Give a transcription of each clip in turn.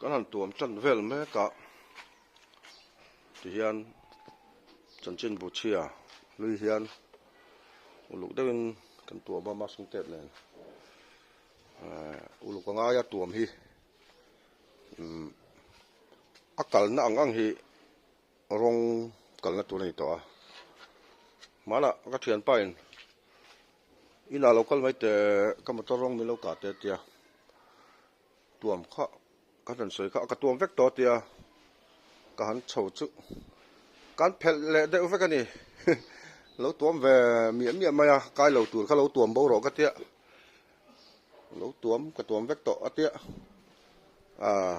Kan han tuam tan vel mek a, tihian chanchinbu chhia hlui hian uluk deuhin kan tuam a masking tape nen ehh uluk a ngaia tuam hi umm a kalna ang ang hi rawng kalna tur a ni tawh a hmanah ka thianpa in inah lo kal mai teh ka motor rawng min lo kah teh a tia. Tuam kha ka rawn sawi kha ka tuam vek tawh tia ka han chho chu kan phelh leh deuh vek a ni lo tuam ve miah miah mai a kai lo tur kha lo tuam bo rawh ka tia lo tuam ka tuam vek tawh a tia ah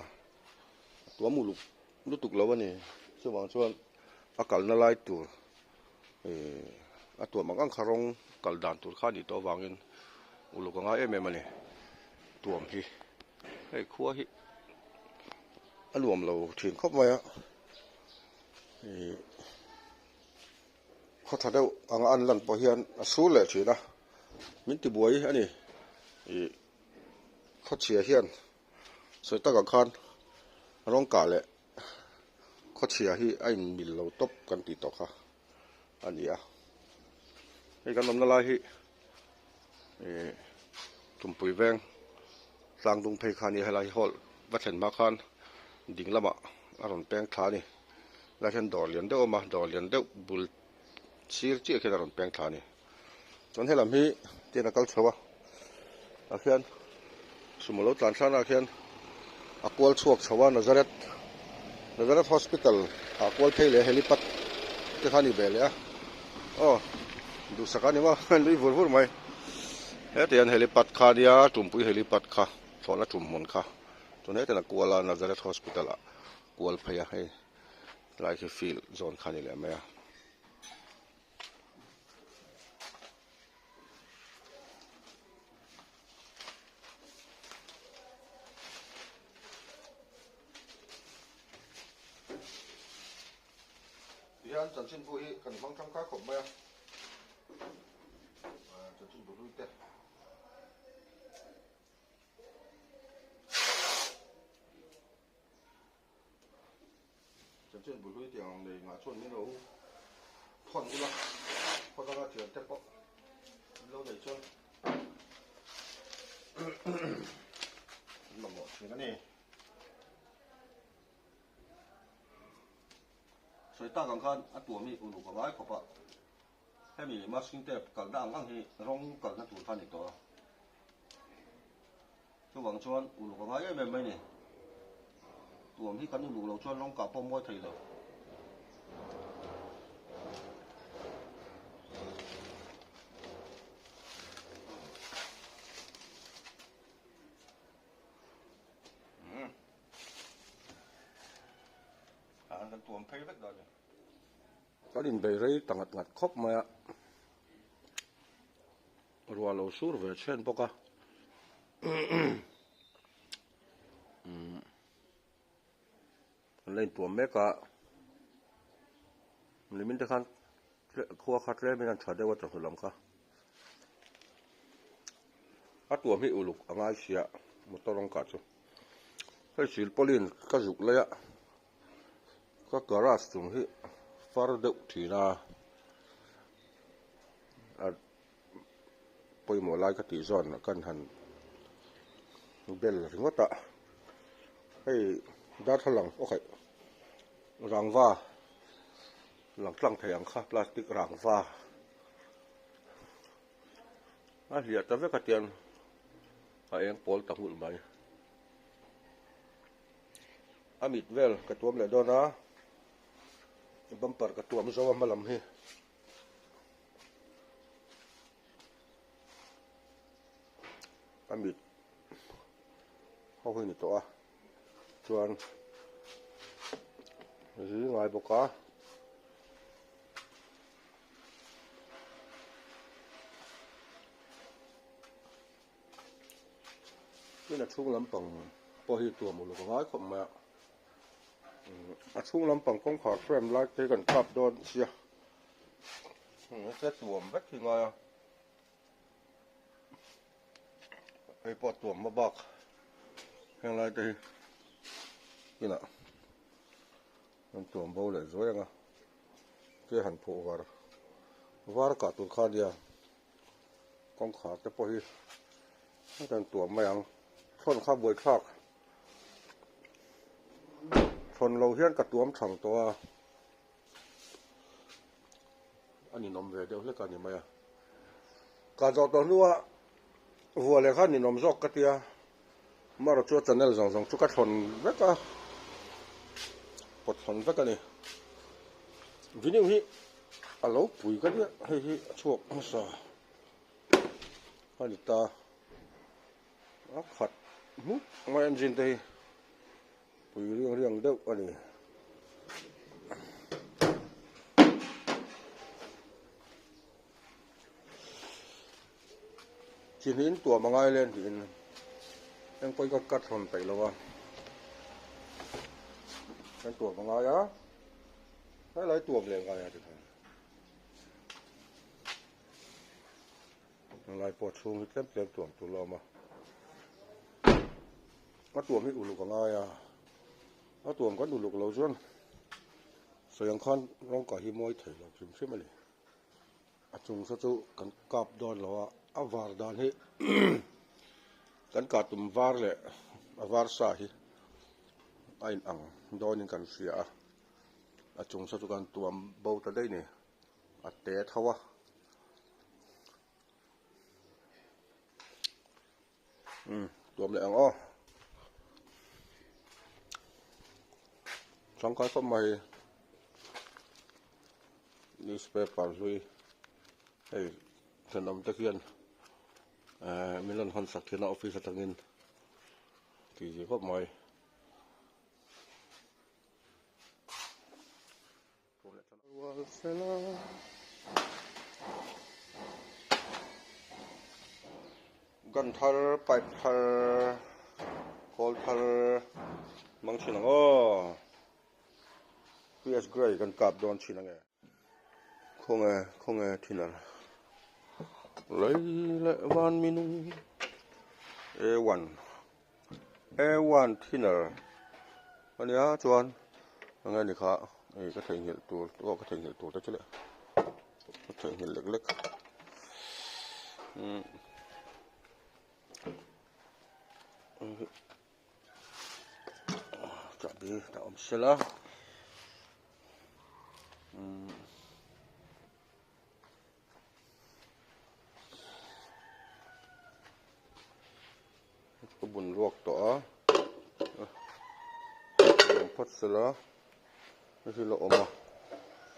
tuam uluk lutuk lo a ni chuvang chuan a kalna lai tur ih a tuam ang ang kha rawng kal dan tur kha a nih tawh avangin uluk a ngai em em a ni tuam hi hei khua hi a nuam lo thin khawp mai a ih khaw tha deuh anga an lan pawh hian a sur leh thin a min ti buai a ni ih khawchhia hian sawi takah khan rawng kah leh Khawchhia hi a inmil lo tawp kan tih tawh kha a ni a. Hei kan awmna lai hi ih Tumpui veng tlang dung phei kha a ni a, helai hi hall va thlen hma khan ding lamah a rawn peng thla a ni. Helai hian dawr lian deuh a awm a, dawr lian deuh bul sir chiah khian a rawn peng thla a ni. Chuan helam hi tian a kal chho a tah khian sumo lo tlan thlan ah khian a kual chhuak chho a Nazareth Nazareth hospital ah kual phei leh helipad te kha a ni ve leh a aw duhsak a ni maw nui vur vur mai hetiang hian helipad kha a nia tumpui helipad kha thlawhna tum hmun kha chuan hetiang a kual a Nazareth hospital ah kual phei a hei tlai khi field zawn kha a ni leh mai a. Tihian chanchinbu hi kan hmang tangkai khawp mai a, chanchinbu hlui te. Chanchin bul hlui tiang ang nei ngah chuan min lo thawn ula, khaw danga thian te pawh min lo nei chuan an mamawh thin a ni. Sawi tak ang khan a tuam hi uluk a ngai khawp a, hemi masking tape kalna ang ang hi rawng kalna tur kha a ni tawh a. Chuvang chuan uluk a ngai em em mai ni. Tuam hi kan uluk loh chuan rawng kah pawh mawi thei lo. Kan tuam phei vek dawn a ni. Kan inbei rei ta ngat ngat khawp mai a. Ruah lo sur ve chhen bawk a umm an la intuam mek a nimin te khan khua kha tlem in an tha deuh a chawhnu lam kha a tuam hi uluk a ngai sia motor rawng kah chu hei silpauline ka zuk lai a ka garage chung hi far deuh thin a. Pawimawh lai ka tih zawn kan han bel ringawt a, hei darthlalang okhaih rangva lang tlang thei ang kha plastic rangva a hliah ta vek a tiang a eng pawl ta nghulh mai a mit vel ka tuam leh dawn a bumper ka tuam zo a hma lam hi. A mit ho hi ni tawh a chuan zi ngai bawk a tin a chhung lampang pawh hi tuam uluk a ngai khawp mai a a chhung lampang kawngkhar frame lai te hi kan kap dawn sia. Heng tuam vek hi ngai a hei pawh tuam hma bak heng lai te hi. Nakinah an tuam bo leh zuai ang a, ke han phuh var var kah tur kha nia kawngkhar te pawh hi a rawn tuam mai ang thawn kha buaithlak thawn lo hian ka tuam thang tawh a a ninawm ve deuh hlek a ni mai a kah zawh tawh hnua vuah leh kha ninawm zawk ka tia Amaherawh chu a channel zawng zawng chu ka thlawn vek a, pawt thlawn vek a ni. Vinyl hi a lo pui ka nia, hei hi a chhuak hmasa a ni ta. A khat hmuk mai engine te hi pui riang riang deuh a ni. Chi hnih tuam a ngai len tiin engkawi ka cut hawn peih lo a, kan tuam a ngai a, helai tuam leh ngai a tikhan helai pawh chhung hi tlem tlem tuam tur la awm a, a tuam hi uluk a ngai a, a tuam kan uluk lo chuan sawi ang khan rawng kah hi mawi thei lo hrim hrim a ni. A chung saw chu kan kap dawn lo a, a var dan hi kan kah tum var leh a var sa hi a in ang dawn in kan hria a, a chung saw chu kan tuam bo ta daih ni, a te tho a. Umm tuam leh ang aw tangkai khawp mai newspaper hlui hei thenawm te khian eh min rawn hawn sak thin a office atangin tih zia khawp mai. Gun thar pipe thar kawl thar hmang thin ang aw PS grey kan kap dawn thin ange khawnge khawnge thinner lei leh van minung A1 A1 thinner ania chuan enge ni kha hei ka theihnghilh tur aw ka theihnghilh tur te chu leh ka theihnghilh lek lek umm chahbi a awm sela umm. Ka bun ruak tawh a awm phawt sela hei hi la awm a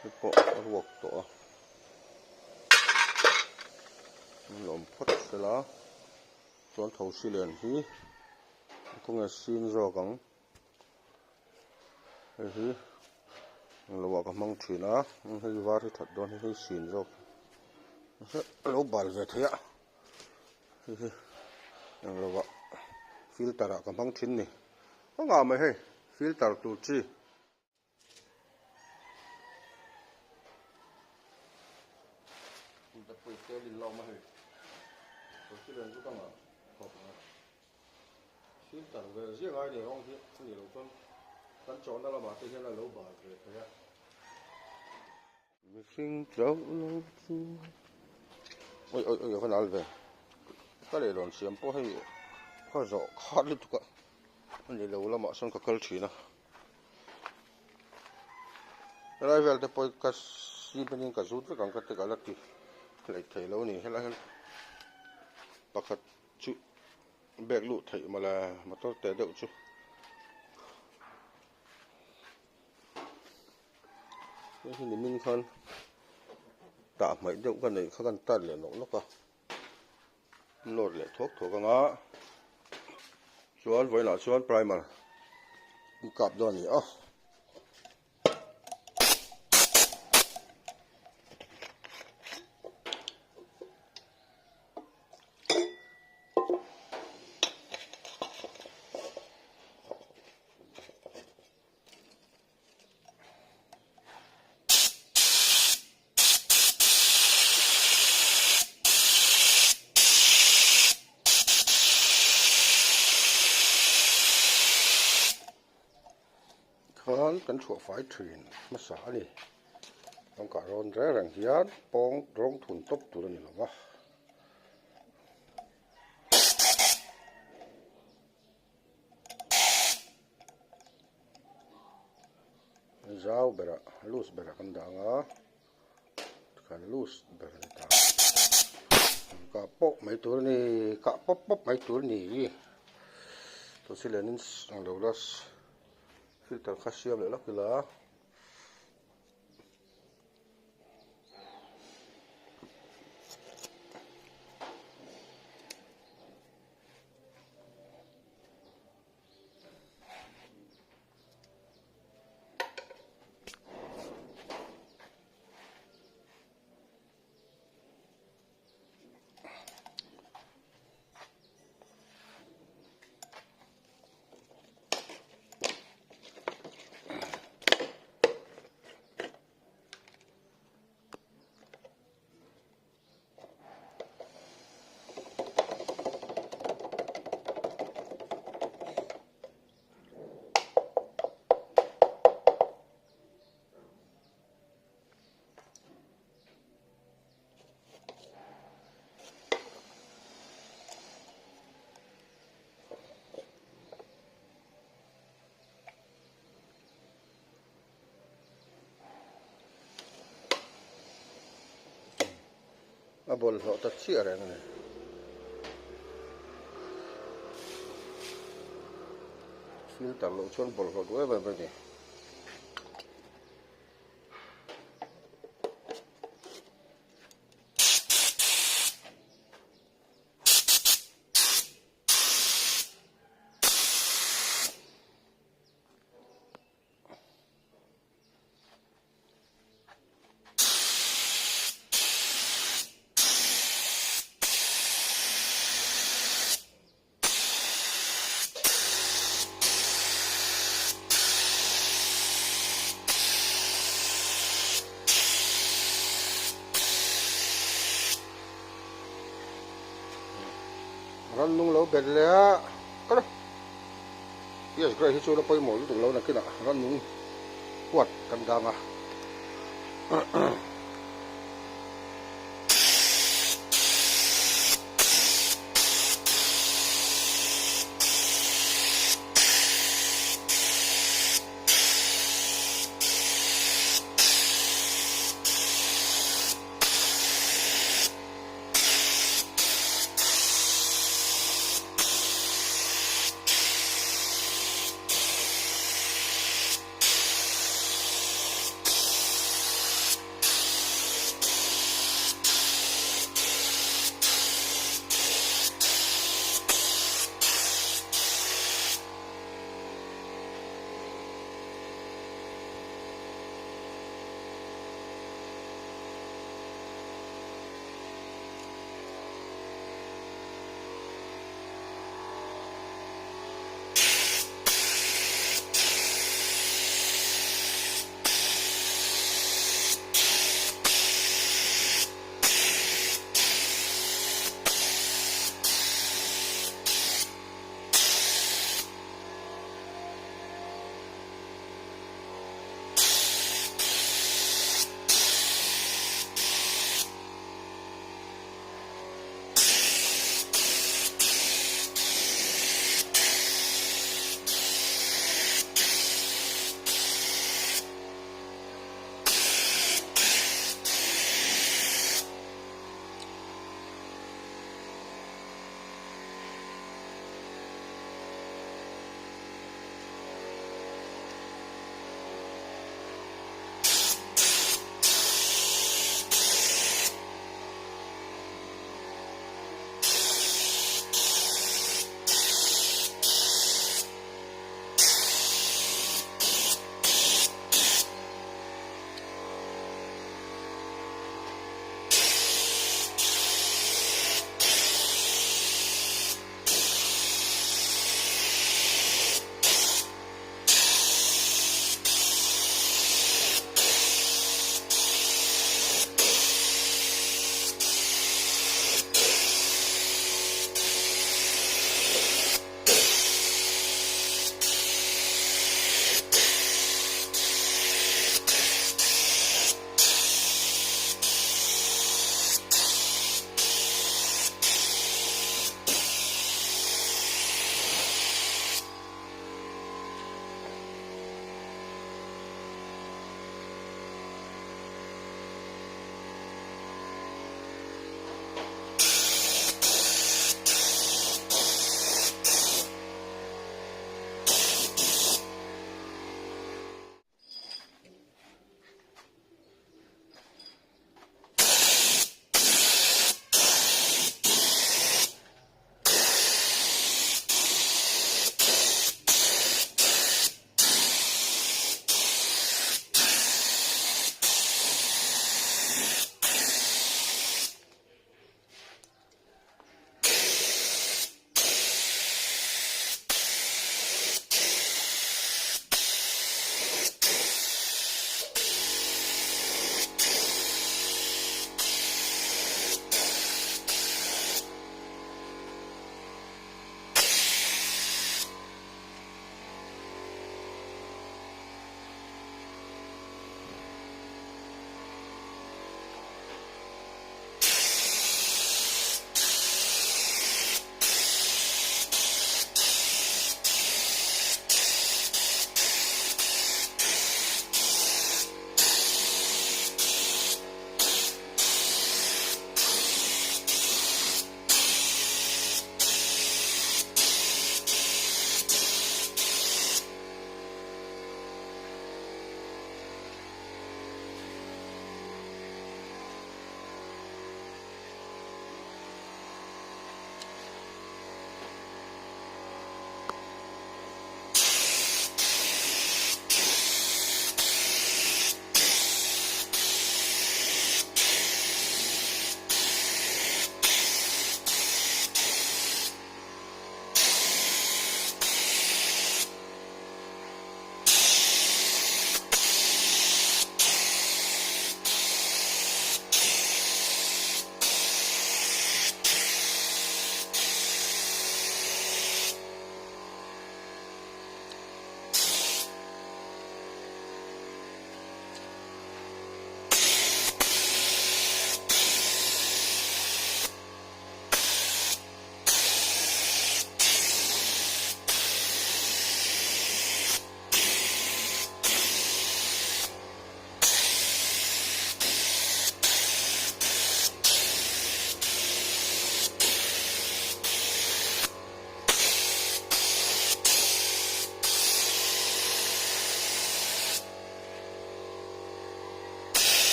hei pawh a ruak tawh a la awm phawt sela chuan thosi len hi khawnge sin zawk ang. Hei hi englo ah ka hmang thin a hei var hi that dawn hei sin zawk a lo bal ve thei a hei hi englo ah filter ah ka hmang thin ni ka ngah mai hei filter tur chi. Filter ve ziah ngai ni rawng hi a nih loh chuan kan chawhna lamah te hian a lo bal ve thei a. Mihring chauh lo chu oi oi oi a va nal ve ka leihlawn siam pawh hei ka zawh khat lutuk a a ni lo lamah sawn ka kal thin a helai vel te pawh hi ka cement in ka zut vek ang ka ti ka la ti hleih thei lo a ni helai hian pakhat chu bag luh theih mawle motor teh deuh chu. Hei hi nimin khan tah hmaih deuh ka neih kha kan tat leh nawk nawk a nawt leh thuak thuak ang a chuan vawiinah chuan primer an kap dawn a ni a. Khan kan chhuah fai thin hmasa a ni. Rawng kah rawn reng reng hian pawng rawng thun tawp tur a ni lo va. Zau berah loose berah kan dah ang a tikhan loose ber a ni ta kah pawp mai tur a ni kah pawp pawp mai tur a ni tawhsi lianin ang lo la filter kha siam leh lawk ila. A bawlhhlawh ta chiah reng a ni. Filter loh chuan bawlhhlawh duh em em a ni. Rannung lo bet leh a kal a. Yes grey hi chu la pawimawh lutuk lo nakinah rannung huat kan dang a.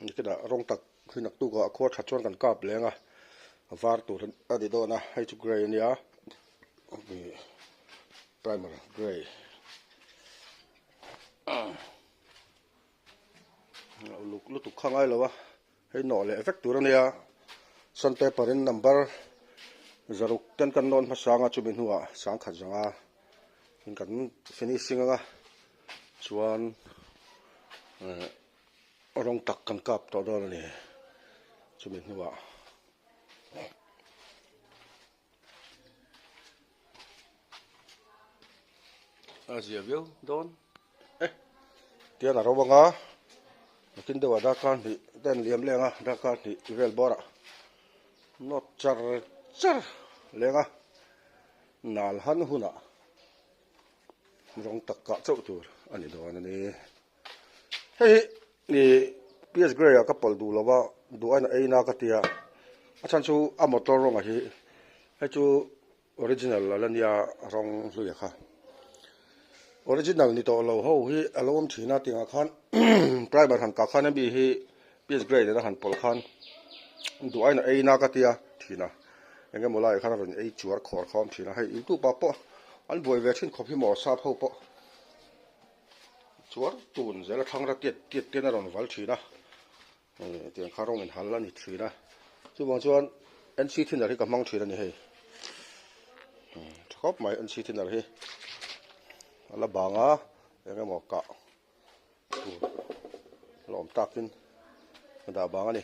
Nikinah rawng tak hi naktukah a khua that chuan kan kap leng a, a var tur a ni dawn a, hei chu grey a nia, primer grey. Uluk lutuk kha ngai lo a, hei nawh leh vek tur a nia, sandpaper in number zaruk ten kan nawn hmasa anga chumi hnuah sangkhat zanga in kan finishing anga chuan eh rawng tak kan kap tawh dawn a ni chumi hnuah. A zia viau dawn e tian a ro anga nakin deuhah darkar hnih te an liam leng a darkar hnih vel bawrah nawt char char leng a nal han hunah rawng tak kah chauh tur a ni dawn a ni hei hi ih ps grey ah ka pawlh duh lo a duh aiin a ei na ka tia a chhan chu a motor rawngah hi hei chu. Original a la nia rawng hluia kha. Original ni tawh lo ho hi a lo awm thin a tiangah khan primer han kah khan a mi hi PS grey nena han pawlh khan duh aiin a ei na ka tia thin a. Eng emaw laiah khan a rawn ei chuar khawr kha a awm thin a. Hei youtube ah pawh an buai ve thin khawp hi maw sap ho pawh chuar tun zel a thlangra tiat tiat ten a rawn val thin a. Tiang kha rawng inhal a ni thin a, chuvang chuan NC thinner hi ka hmang thin a ni hei, tha khawp mai NC thinner hi a la bang a eng emaw kah tur la awm takin a dah bang a ni,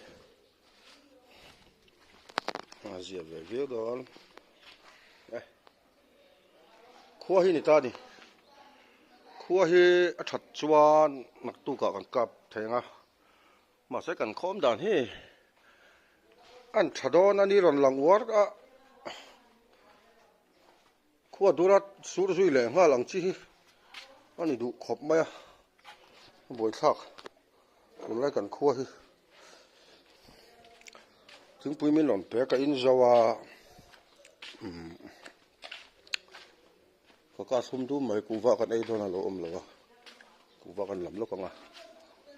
a zia ve viau dawn e. Khua hi ni ta a ni. Khua hi a that chuan naktukah kan kap thei ang a. Mahse kan khawm dan hi an tha dawn a ni rawn lang uar a. Khua dura sur zui leh nghal ang chi hi a ni duh khawp mai a. A buaithlak tunlai kan khua hi. Thingpui min rawn pe ka in zo a umm ka class hum dum mai kuhva kan ei dawn a lo awm lo a kuhva kan lam lawk ang a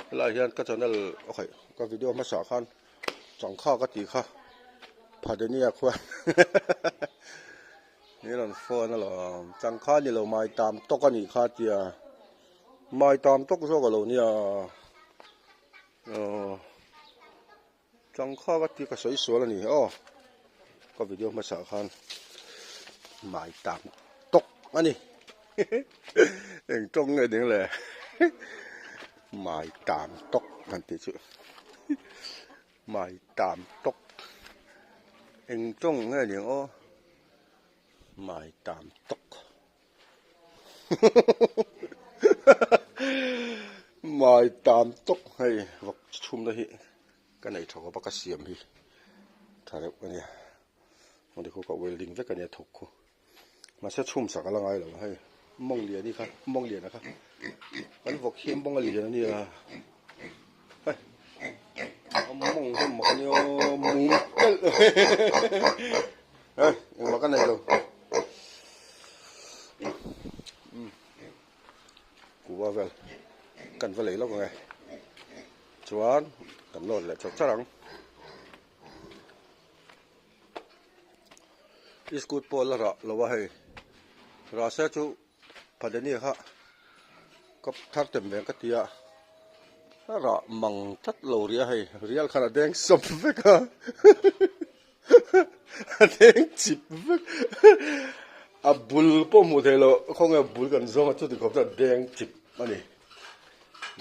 helaiah hian ka channel okay ka video hmasa khan changkha ka tih kha phadenia khuan min rawn phone alawm changkha ni lo mai tam tawk a nih kha tia mai tam tawk zawk a lo nia. Aww tlangkha ka ti ka sawi sual a ni aw ka video hmasa khan mai tam tawk a ni eng tawng nge ding le mai tam tawk han tih chu mai tam tawk eng tawng nge ding aw mai tam tawk. Mai tam tawk hei vawk chhumna hi ka nei tha khawp a ka siam hi tha reuh a nia hmawlh khu ka welding vek a nia thawk khu mahse chhum sak a la ngai lo hei mawng lian hi kha mawng lian a kha kan vawk hi mawng a lian a nia hei a mawng hi mak a nia mum telh hei engmah ka nei lo. Kuva vel kan va lei lawk ang e chuan kan load leh chawrh chawrh ang iskut pawh la rah lo a hei rah se chu Phadeni kha ka thar tem ve ang ka ti a a rah mang tlat lo rih a hei rial khan a deng sawp vek a. A deng chip vek a bul pawh hmuh theih loh khawnge bul kan zawng a chuti khawp chuan a deng chip a ni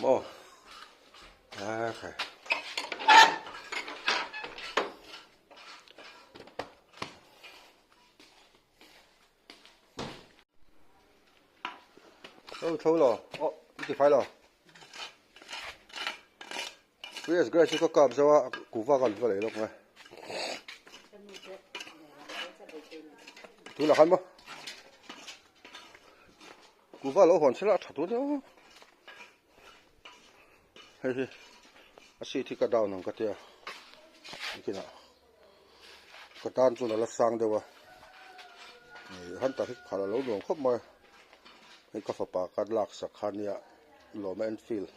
maw okay Tho tho lo aw i ti fai lo Yes grass chu ka kap zo a kuhva ka va lei lawk mai tunah khan maw kuhva lo hawn sela a tha tur nia hei hi a seat hi ka down ang ka tia nikinah ka tan chuan a la sang deuh a hunter hi khalh a lo nuam khawp mai. Hei ka fapa ka lak sak kha nia Lawma Enfield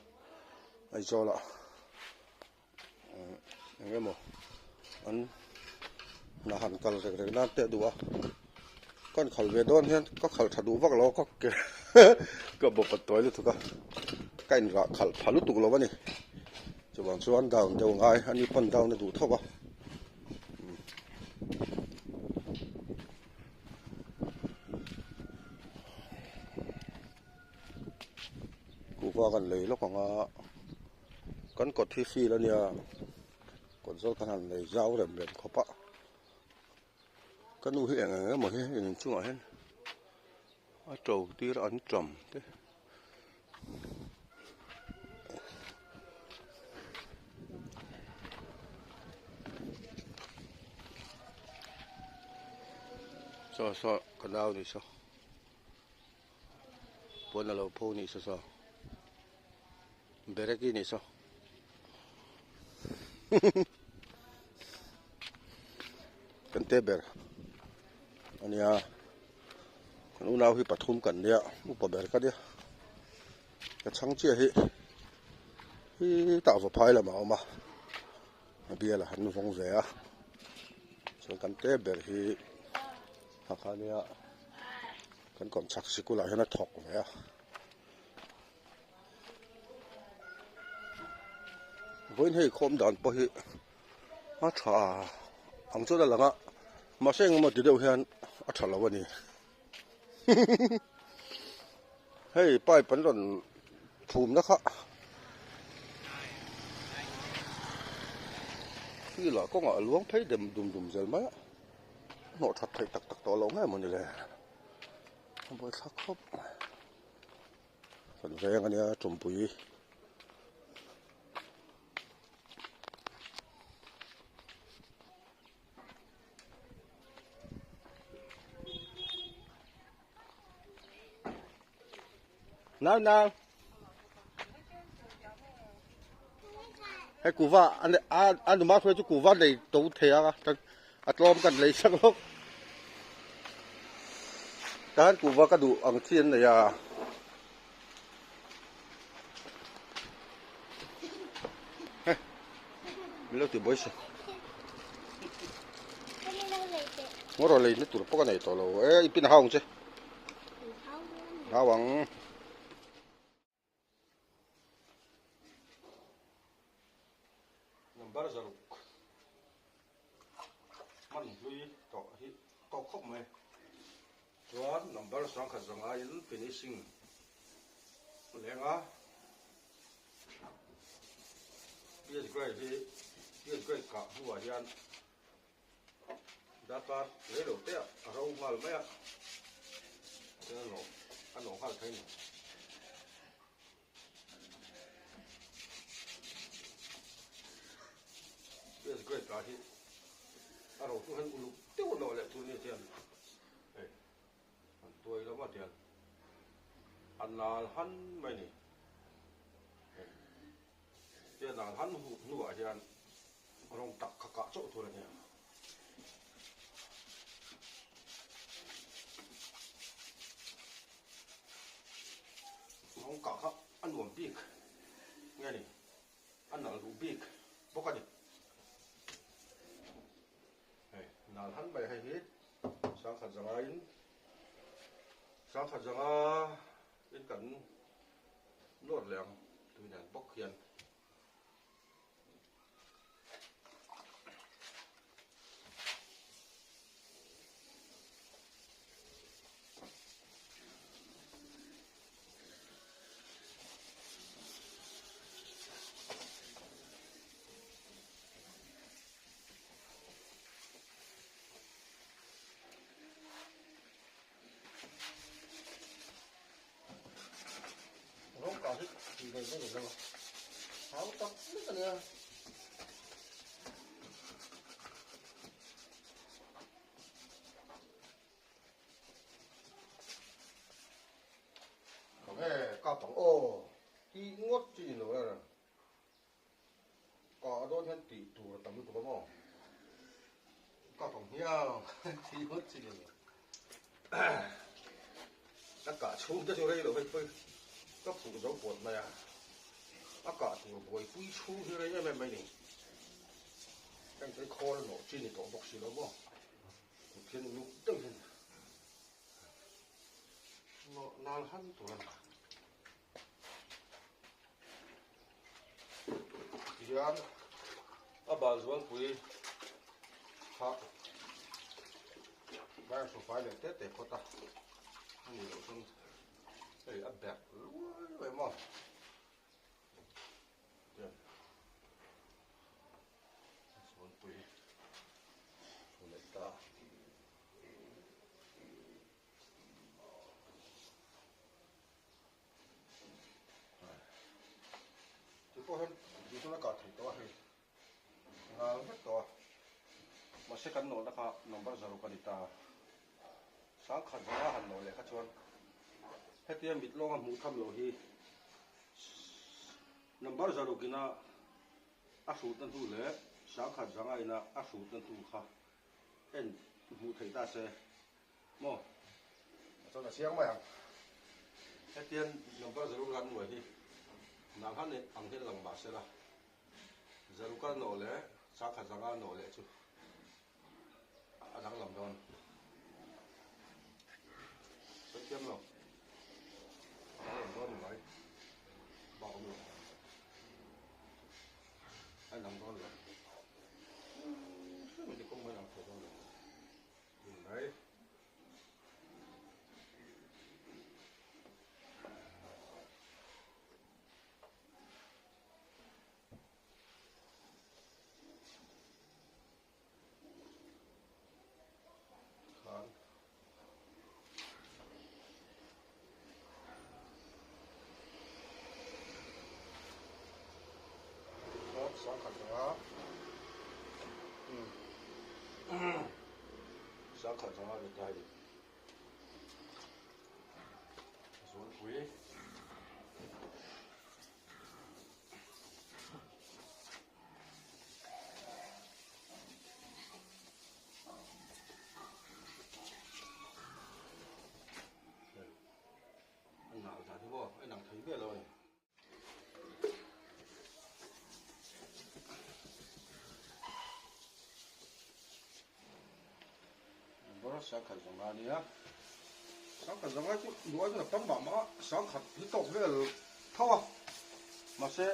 Aizawl ah eng emaw an hna han kal rek rek nan te a duh a ka han khalh ve dawn hian ka khalh tha duh vak lo a ka ke ka bawp a tuai lutuk a ka inrah khalh pha lutuk lo a ni chuvang chuan down deuh a ngai a ni pawn down a duh tho a. Kuhva kan lei lawk ang a kan kawt hi field a nia kawt zawl kan han lei zau rem rem khawp a ka nu hi eng eng emaw hi in inchungah hian a to tir an tam te. Saw saw ka nau ni saw pawn a lo pho ni saw saw bereki ni saw kan te ber ania kan unau hi pathum kan nia upa ber ka nia ka chhang chiah hi hi tah va phai lamah a awm a a bial a han vawng ve a chuan kan te ber hi hakha nia kan kawm chhak sikul ah hian a thawk ve a. Vawiin hei khawm dan pawh hi a tha ang chuan a lang a mahse engemaw ti deuh hian a tha lo a ni hei pipe an rawn phum na kha khi lah kawngah a luang phei dem dum dum zel mai a hnawh that theih tak tak tawh loh nge mawni le a buaithlak khawp mai. Kan veng ania tawmpui Nau nau Hei kuhva a a numa hruai chu kuhva nei to thei a a tlawm kan lei sak lawk tan kuhva ka duh ang chi an nei a. Min lo ti buai se. Ngaw rawh lei na tur pawh ka nei tawh lo e i pin a hau ang che. Hau ang. Number zaruk hman hlui tawh hi tawk khawp mai chuan number sangkhat zanga in finishing leng a PS grade hi PS grade kah hnuah hian Darkar rei lo te a ro nghal mai a, chuan a nawh a nawh nghal thei a ni. PS grade lah hi a ro chu hian uluk deuh a nawh leh tur a ni tian hei an tuai lo a tian a nal han mai a ni. Hei tian nal han hnuah hian Rawng tak kha kah chauh tur a nia. Rawng kah kha a nuam bik nge ni a nalh duh bik bawk a ni. Hei nal han mai hei hi sangkhat zanga in sangkhat zanga in kan nawr leh ang tui nen bawk hian. Rawng kah hi tih ve ve lo a, hau tak vek a nia. Ka nge kap ang aw tih ngawt chi ni lo e. Kah dawn hian tih tur a tam lutuk a maw? Kap ang hiang tih ngawt chi ni lo. Ka kah. chhung te chu rei lo hei pawh ka phuh zo pawt mai a, a kah tur buaipui chhung hi rei em em mai ni. Heng te hi khawl a nawh chi ni tawh bawk si lo maw, kut hian uluk deuh hian nawh nal han tur a ni. Tihian a bal zualpui kha vai hru fai leh tete phawt a, a nih loh chuan hei a berh luai luai maw tian a zualpui hru leh ta. Ti pawh hian duhthawh a kah theih tawh a hei ngal vek tawh a mahse kan nawhna kha number zaruk a ni ta sangkhat zanga han nawh leh kha chuan hetia mit lawnga hmuh tham loh hi number zaruk ina a hrutna hnu leh sangkhat zanga ina a hrutna hnu kha en hmuh theih ta se. Maw? A chuan a chiang mai ang. Hetian number zaruk lan nuai hi nang han ang hian lang mah sela, zaruka nawh leh sangkhat zanga nawh leh chu a danglam dawn. Sawi thiam lo. A danglam dawn ni mai. Bak awm lo. A inang dawn lo. Hemi te kawng mai ang thei dawn lo. Mai. Khan. Khan sangkhat zanga. Sangkhat zanga ni ta hi. Zualpui. A nal dan hi maw a inang thei miah lo a ni. Number sangkhat zanga a nia. Sangkhat zanga chu duh aiin a tam mah mah a, sangkhat hi tawk vel tho a. Mahse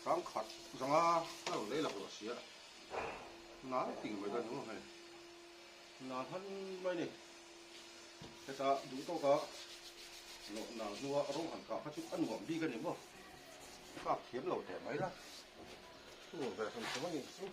sangkhat zanga a rawn lei lak loh a si a. Nal ting mai dawn emaw hei. Nal han mai ni. Heta duh tawka lawh nal hnua rawng han kah kha chu a nuam bik a ni maw? Kak thiam lo teh mai la. Tur ve hran hran a ni chu.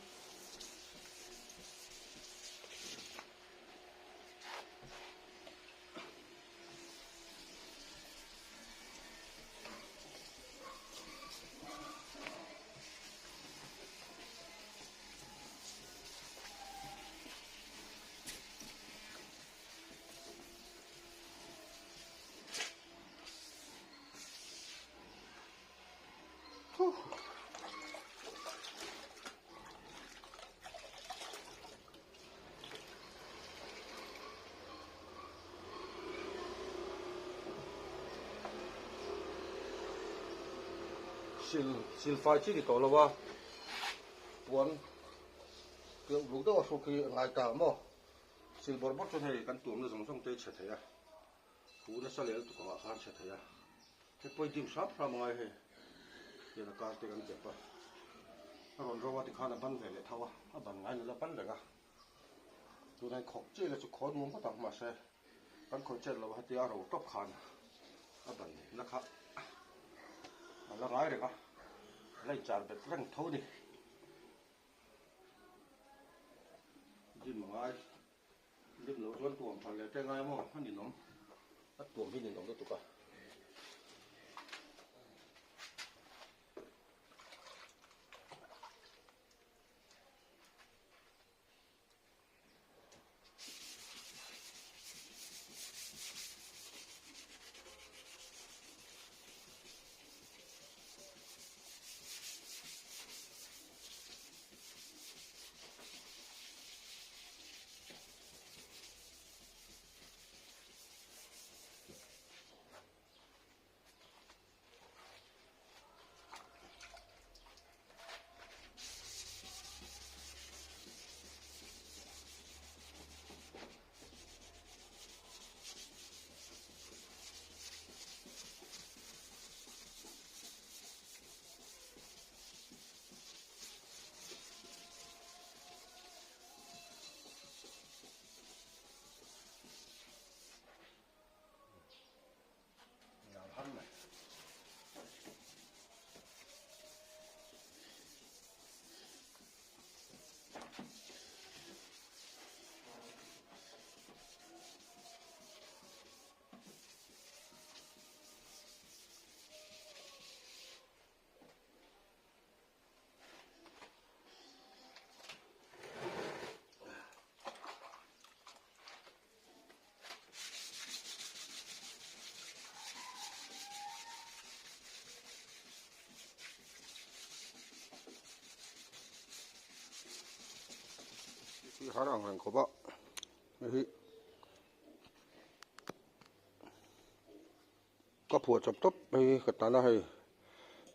Sil silfai chi ni tawh lo a puan piang buk deuh a hruk hi a ngai ta maw sil bawrh bawrh chuan hei kan tuamna zawng zawng te hi chhe thei a huh nasa leh lutuk angah khan chhe thei a hei pawh hi dim hram hram a ngai hei hian a kar te kan dep a a rawn ro a tikhan a ban ve leh tho a a ban ngai nula ban reng a tunah hian khawk chiah ila chu khaw nuam ngawt ang mahse Kan khawih chet lo hetia a ro tawp khan a ban na kha a la ngai reng a, a la inchar bet reng tho a ni. Dim a ngai, dim loh chuan tuam phal leh te ngai maw a ninawm, a tuam hi ninawm lutuk a. Har ang reng khawp a hei hi ka phuah chawp tawp hei hi ka tana hei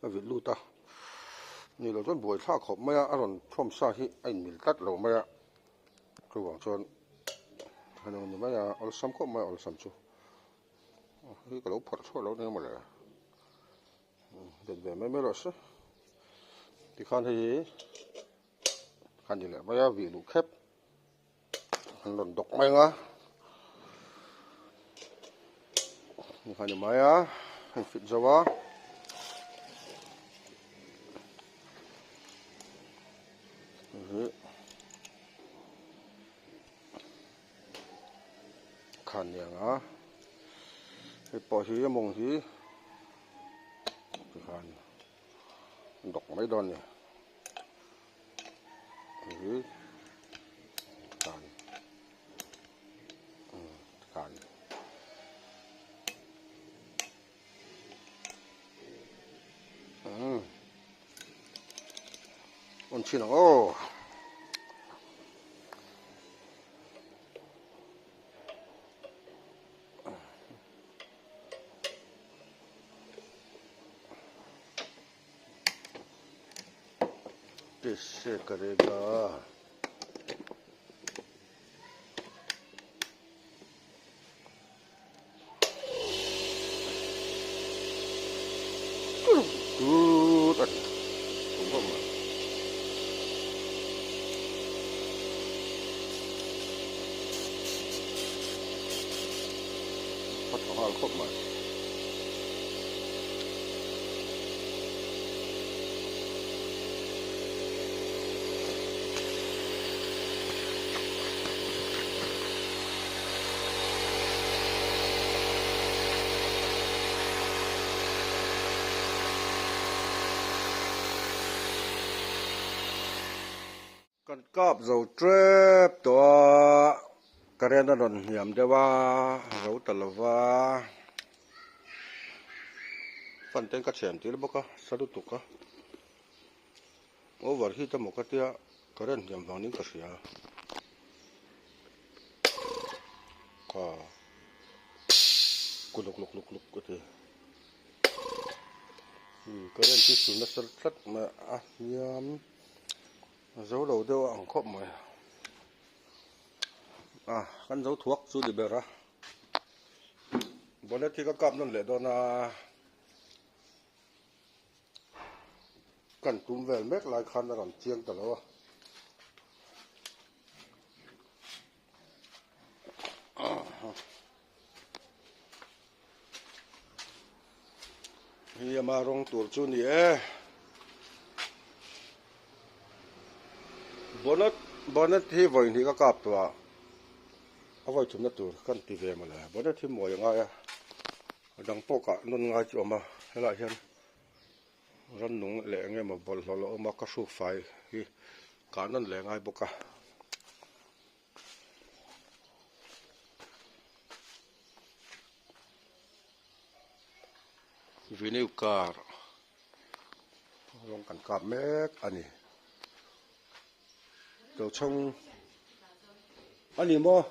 a vilh lut a ni lo chuan buai thlak khawp mai a a rawn thawm sa hi a inmil tlat lo mai a chuvang chuan a ni mai a awlsam khawp mai a awlsam chu hei ka lo phawrh chhuah lo nia mawle bet ve mai mai rawh se tikhan hei hi a ni leh mai a vih luh khep an rawn dawk mai ang a ni kha ni mai a an fit zo a khan ni ang a hei pawh hi a mawng hi tikhan an dawk mai dawn a ni. On thin ang aw. Kaise karega. A tha nghal khawp mai. Kan kap zo tep tawh a, current a rawn hniam deuh a, a zo ta lo va, fan te ka chhem tir bawk a, sa lutuk a, over heat emaw ka tia current hniam vang niin ka hria kha kuluk luk luk luk ka ti. Current hi su nasa tlat mai a hniam. A zo lo deuh a ang khawp mai. A kan zo thuak chu ni ber a. Bonnet hi ka kap nawn leh dawn a. Kan tum vel mek lai khan a rawn chiang ta lo a. Hei ama rawng tur chu ni e. Bonnet bonnet hi vawi hnih ka kap tawh a a vawi thumna tur kan ti ve mawle bonnet hi mawi a ngai a a dang pawh kah nawn ngai chu a awm a helaiah hian rannung leh eng emaw bawlhhlawh la awm a ka hruk fai hi kah nawn leh ngai bawk a. Venue car rawng kan kap mek a ni tochhawng a ni maw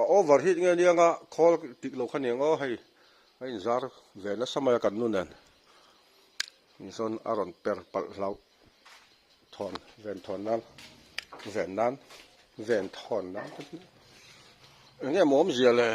a over heat nge nia nga khawl tik lo kha niang aw hei a inzar ve nasa mai a kan nu nen sawn a rawn per palh hlauh. Thawn ven thawn nan ven nan ven thawn nan te chu eng nge maw awmzia le.